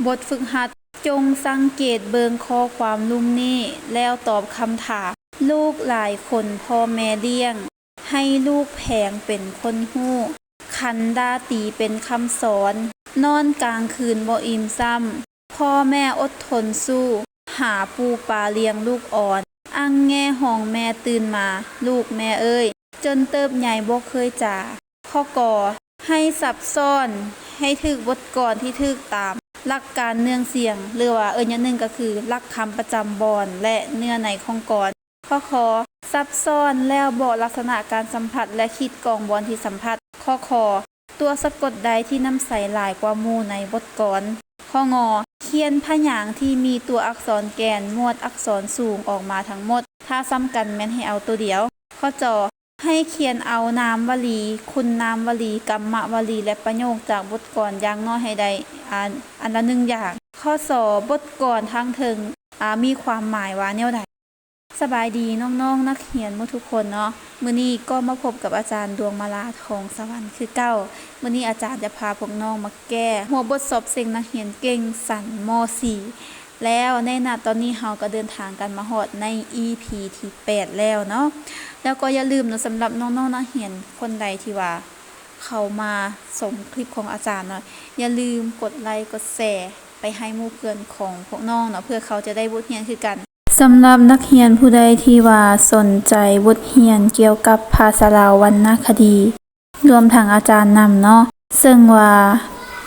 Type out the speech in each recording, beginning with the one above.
ບົດຝຶກຫັດ, ຈົ່ງສັງເກດເບິ່ງຂໍ້ຄວາມລຸ່ມນີ້ ແລ້ວຕອບຄຳຖາມ. ລູກຫຼາຍຄົນພໍ່ແມ່ລ້ຽງ, ໃຫ້ລູກແພງເປັນຄົນຮູ້, ຄັນດ່າຕີເປັນຄຳສອນ, ນອນກາງຄືນບໍ່ອີ່ມຊ້ຳ, ພໍ່ແມ່ອົດທົນສູ້, ຫາປູປາລ້ຽງລູກອ່ອນ, ອັ່ງແງຫ້ອງແມ່ຕື່ນມາ, ລູກແມ່ເອີຍ, ຈົນເຕີບໃຫຍ່ບໍ່ເຄີຍຈາ. ຂໍ້ ກ, ໃຫ້ສັບຊ້ອນ, ໃຫ້ຖືກບົດກອນທີ່ຖືກຕາມຫຼັກການເນື້ອງສຽງ ຫຼືວ່າເອີ້ນຢ່າງໜຶ່ງກໍຄືຫຼັກຄຳປະຈຳບ່ອນ ແລະ ເນື້ອໃນຂອງກອນ. ຂໍ້ ຄ, ສັບຊ້ອນແລ້ວບອກລັກສະນະການສຳຜັດ ແລະ ຂີດກອງບ່ອນທີ່ສຳຜັດ. ຂໍ້ ຂ, ຕົວສະກົດໃດທີ່ນຳໃຊ້ຫຼາຍກວ່າໝູ່ໃນບົດກອນ? ຂໍ້ ງ, ຂຽນພະຍາງທີ່ມີຕົວອັກສອນແກ່ນ ໝວດອັກສອນສູງອອກມາທັງໝົດ, ຖ້າສ່ຳກັນແມ່ນໃຫ້ເອົາຕົວດຽວ. ຂໍ້ ຈ, ໃຫ້ຂຽນເອົານາມວະລີ, ຄຸນນາມວະລີ, ກຳມະວະລີ ແລະ ປະໂຫຍກຈາກບົດກອນຢ່າງໜ້ອຍໃຫ້ໄດ້ ອັນ ອັນລະໜຶ່ງຢ່າງ. ຂໍ້ ສ, ບົດກອນທາງເທິງ ອາ ມີຄວາມໝາຍວ່າແນວໃດ? ສະບາຍດີນ້ອງໆນັກຮຽນໝົດທຸກຄົນເນາະ, ມື້ນີ້ກໍມາພົບກັບອາຈານ ດວງມາລາ ທອງສະຫວັນ ຄືເກົ່າ. ມື້ນີ້ອາຈານຈະພາພວກນ້ອງມາແກ້ຫົວບົດສອບເສັງນັກຮຽນເກັ່ງຊັ້ນ ມໍສີ່ ແລ້ວໃນນະຕອນນີ້ເຮົາກໍເດີນທາງກັນມາຮອດໃນອີພີທີແປດແລ້ວເນາະ. ແລ້ວກໍຢ່າລືມເນາະ ສຳລັບນ້ອງໆນັກຮຽນຄົນໃດທີ່ວ່າເຂົ້າມາຊົມຄລິບຂອງອາຈານເນາະ, ຢ່າລືມກົດໄລກ໌ ກົດແຊ ໄປໃຫ້ໝູ່ເພື່ອນຂອງພວກນ້ອງເນາະ ເພື່ອເຂົາຈະໄດ້ບົດຮຽນຄືກັນ. ສຳລັບນັກຮຽນຜູ້ໃດທີ່ວ່າສົນໃຈບົດຮຽນກ່ຽວກັບພາສາລາວວັນນະຄະດີ ລວມທັງອາຈານນຳເນາະ, ເຊິ່ງວ່າ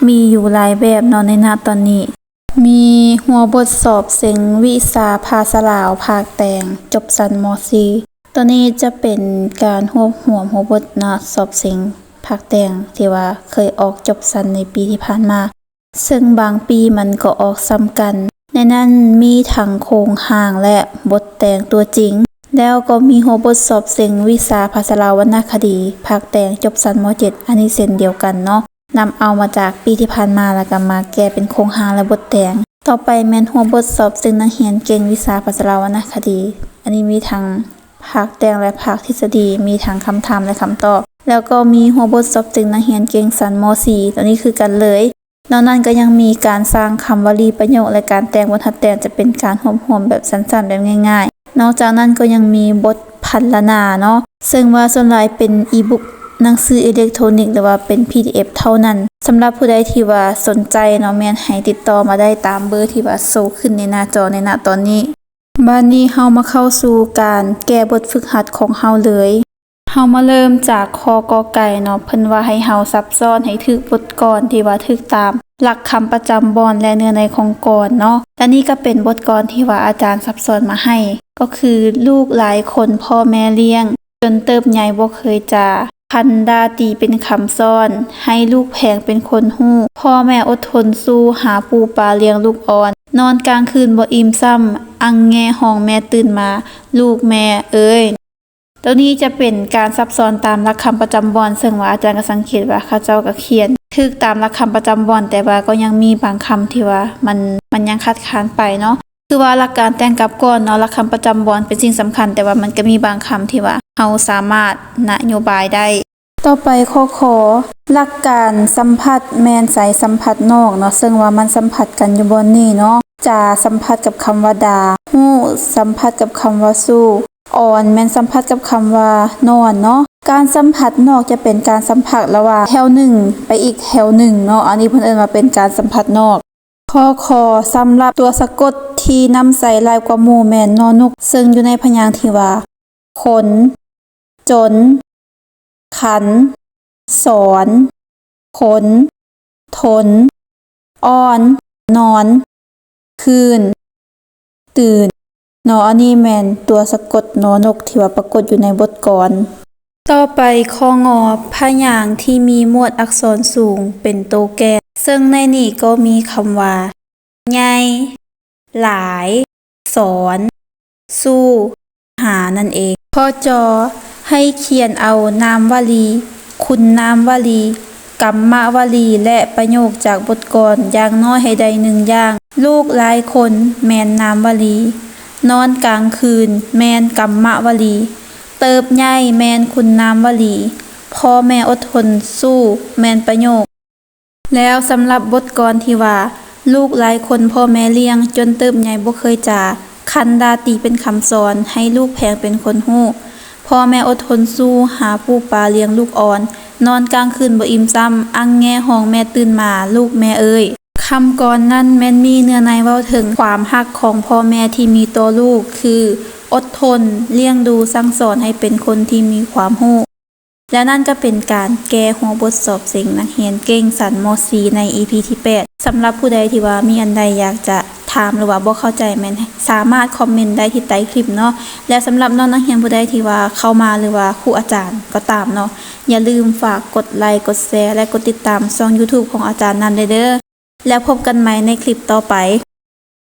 ມີຢູ່ຫຼາຍແບບເນາະໃນນະຕອນນີ້. ມີຫົວບົດສອບເສັງວິຊາພາສາລາວພາກແຕ່ງຈົບຊັ້ນ ມໍສີ່. ໂຕນີ້ຈະເປັນການຮວບຮວມຫົວບົດເນາະ ສອບເສັງພາກແຕ່ງທີ່ວ່າເຄີຍອອກຈົບຊັ້ນໃນປີທີ່ຜ່ານມາ, ເຊິ່ງບາງປີມັນກໍອອກຊ້ຳກັນ. ໃນນັ້ນມີທັງໂຄງຮ່າງ ແລະ ບົດແຕ່ງຕົວຈິງ. ແລ້ວກໍມີຫົວບົດສອບເສັງວິຊາພາສາລາວວັນນະຄະດີ ພາກແຕ່ງຈົບຊັ້ນ ມໍເຈັດ, ອັນນີ້ເຊັ່ນດຽວກັນເນາະ. ນຳເອົາມາຈາກປີທີ່ຜ່ານມາ ແລ້ວກໍມາແກ້ເປັນໂຄງຮ່າງ ແລະ ບົດແຕ່ງ. ຕໍ່ໄປແມ່ນຫົວບົດສອບເສັງນັກຮຽນເກັ່ງວິຊາພາສາລາວວັນນະຄະດີ. ອັນນີ້ມີທັງພາກແຕ່ງ ແລະ ພາກທິດສະດີ, ມີທັງຄຳຖາມ ແລະ ຄຳຕອບ. ແລ້ວກໍມີຫົວບົດສອບເສັງນັກຮຽນເກັ່ງຊັ້ນ ມໍສີ່ ຕົວນີ້ຄືກັນເລີຍ. ນອກນັ້ນກໍຍັງມີການສ້າງຄຳວະລີປະໂຫຍກ ແລະ ການແຕ່ງບົດຫັດແຕ່ງ ຈະເປັນການຮວບຮວມແບບສັ້ນໆ ແບບງ່າຍໆ. ນອກຈາກນັ້ນກໍຍັງມີບົດພັນລະນາເນາະ, ເຊິ່ງວ່າສ່ວນຫຼາຍເປັນອີບຸກ ໜັງສືອີເລັກໂທນິກ ຫຼືວ່າເປັນ ພີດີເອັຟ ເທົ່ານັ້ນ. ສຳລັບຜູ້ໃດທີ່ວ່າສົນໃຈເນາະ ແມ່ນໃຫ້ຕິດຕໍ່ມາໄດ້ຕາມເບີທີ່ວ່າໂຊຂຶ້ນໃນໜ້າຈໍໃນນະຕອນນີ້. ບາດນີ້ເຮົາມາເຂົ້າສູ່ການແກ້ບົດຝຶກຫັດຂອງເຮົາເລີຍ. ເຮົາມາເລີ່ມຈາກຂໍ້ ກ ໄກ່ ເນາະ, ເພິ່ນວ່າໃຫ້ເຮົາສັບຊ້ອນໃຫ້ຖືກບົດກອນທີ່ວ່າຖືກຕາມຫຼັກຄຳປະຈຳບ່ອນ ແລະ ເນື້ອໃນຂອງກອນເນາະ. ແລະ ນີ້ກໍເປັນບົດກອນທີ່ວ່າອາຈານສັບຊ້ອນມາໃຫ້, ກໍຄື ລູກຫຼາຍຄົນພໍ່ແມ່ລ້ຽງ, ຈົນເຕີບໃຫຍ່ບໍ່ເຄີຍຈາ, ຄັນດ່າຕີເປັນຄຳສອນ, ໃຫ້ລູກແພງເປັນຄົນຮູ້, ພໍ່ແມ່ອົດທົນສູ້, ຫາປູປາລ້ຽງລູກອ່ອນ, ນອນກາງຄືນບໍ່ອີ່ມຊ້ຳ, ອັ່ງແງຫ້ອງແມ່ຕື່ນມາ, ລູກແມ່ເອີຍ. ໂຕນີ້ຈະເປັນການສັບຊ້ອນຕາມຫຼັກຄຳປະຈຳບ່ອນ, ເຊິ່ງວ່າອາຈານກໍສັງເກດວ່າເຂົາເຈົ້າກໍຂຽນຖືກຕາມຫຼັກຄຳປະຈຳບ່ອນ, ແຕ່ວ່າກໍຍັງມີບາງຄຳທີ່ວ່າມັນ, ມັນຍັງຂາດຄານໄປເນາະ. ຄືວ່າຫຼັກການແຕ່ງກັບກ່ອນເນາະ, ຫຼັກຄຳປະຈຳບ່ອນເປັນສິ່ງສຳຄັນ, ແຕ່ວ່າມັນກໍມີບາງຄຳທີ່ວ່າເຮົາສາມາດນະໂຍບາຍໄດ້. ຕໍ່ໄປຂໍ້ ຂ, ຫຼັກການສຳຜັດແມ່ນໃຊ້ສຳຜັດນອກເນາະ, ເຊິ່ງວ່າມັນສຳຜັດກັນຢູ່ບ່ອນນີ້ເນາະ. ຈາສຳຜັດກັບຄຳວ່າດາ, ຮູ້ສຳຜັດກັບຄຳວ່າສູ້, ອອນແມ່ນສຳຜັດກັບຄຳວ່ານອນເນາະ. ການສຳຜັດນອກຈະເປັນການສຳຜັດລະຫວ່າງແຖວໜຶ່ງໄປອີກແຖວໜຶ່ງເນາະ, ອັນນີ້ເພິ່ນເອີ້ນວ່າເປັນການສຳຜັດນອກ. ຂໍ້ ຂ, ສຳລັບຕົວສະກົດທີ່ນຳໃຊ້ຫຼາຍກວ່າໝູ່ແມ່ນ ນອ ນົກ, ເຊິ່ງຢູ່ໃນພະຍາງທີ່ວ່າ ຄົນ, ຈົນ, ຄັນ, ສອນ, ຄົນ, ທົນ, ອອນ, ນອນ, ຄືນ, ຕື່ນ ເນາະ. ອັນນີ້ແມ່ນຕົວສະກົດ ນອ ນົກ ທີ່ວ່າປາກົດຢູ່ໃນບົດກອນ. ຕໍ່ໄປ ຂໍ້ ງ, ພະຍາງທີ່ມີໝວດອັກສອນສູງເປັນໂຕແກ່ນ, ເຊິ່ງໃນນີ້ກໍມີຄຳວ່າ ໃຫຍ່, ຫຼາຍ, ສອນ, ສູ້, ຫາ ນັ້ນເອງ. ຂໍ້ ຈ, ໃຫ້ຂຽນເອົານາມວະລີ, ຄຸນນາມວະລີ, ກຳມະວະລີ ແລະ ປະໂຫຍກຈາກບົດກອນຢ່າງໜ້ອຍໃຫ້ໄດ້ໜຶ່ງຢ່າງ. ລູກຫຼາຍຄົນແມ່ນນາມວະລີ, ນອນກາງຄືນແມ່ນກຳມະວະລີ, ເຕີບໃຫຍ່ແມ່ນຄຸນນາມວະລີ, ພໍ່ແມ່ອົດທົນສູ້ແມ່ນປະໂຫຍກ. ແລ້ວສຳລັບບົດກອນທີ່ວ່າ ລູກຫຼາຍຄົນພໍ່ແມ່ລ້ຽງ ຈົນເຕີບໃຫຍ່ບໍ່ເຄີຍຈາ ຄັນດ່າຕີເປັນຄຳສອນ ໃຫ້ລູກແພງເປັນຄົນຮູ້. ພໍ່ແມ່ອົດທົນສູ້ ຫາປູປາລ້ຽງລູກອ່ອນ ນອນກາງຄືນບໍ່ອີ່ມຊ້ຳ ອັ່ງແງຮ້ອງແມ່ຕື່ນມາ ລູກແມ່ເອີຍ. ຄຳກອນນັ້ນແມ່ນມີເນື້ອໃນເວົ້າເຖິງຄວາມຮັກຂອງພໍ່ແມ່ທີ່ມີຕໍ່ລູກ ຄືອົດທົນ, ລ້ຽງດູ, ສັ່ງສອນໃຫ້ເປັນຄົນທີ່ມີຄວາມຮູ້. ແລະນັ້ນກໍເປັນການແກ້ຫົວບົດສອບເສັງນັກຮຽນເກັ່ງຊັ້ນ ມໍສີ່ ໃນ ອີພີ ທີ ແປດ. ສຳລັບຜູ້ໃດທີ່ວ່າມີອັນໃດຢາກຈະຖາມ ຫຼືວ່າບໍ່ເຂົ້າໃຈ ແມ່ນສາມາດຄອມເມັນໄດ້ທີ່ໃຕ້ຄລິບເນາະ. ແລະສຳລັບນ້ອງນັກຮຽນຜູ້ໃດທີ່ວ່າເຂົ້າມາ ຫຼືວ່າຄູອາຈານກໍຕາມເນາະ, ຢ່າລືມຝາກກົດໄລ, ກົດແຊ ແລະ ກົດຕິດຕາມຊ່ອງ YouTube ຂອງອາຈານນຳແດ່ເດີ້. ແລ້ວພົບກັນໃໝ່ໃນຄລິບຕໍ່ໄປ.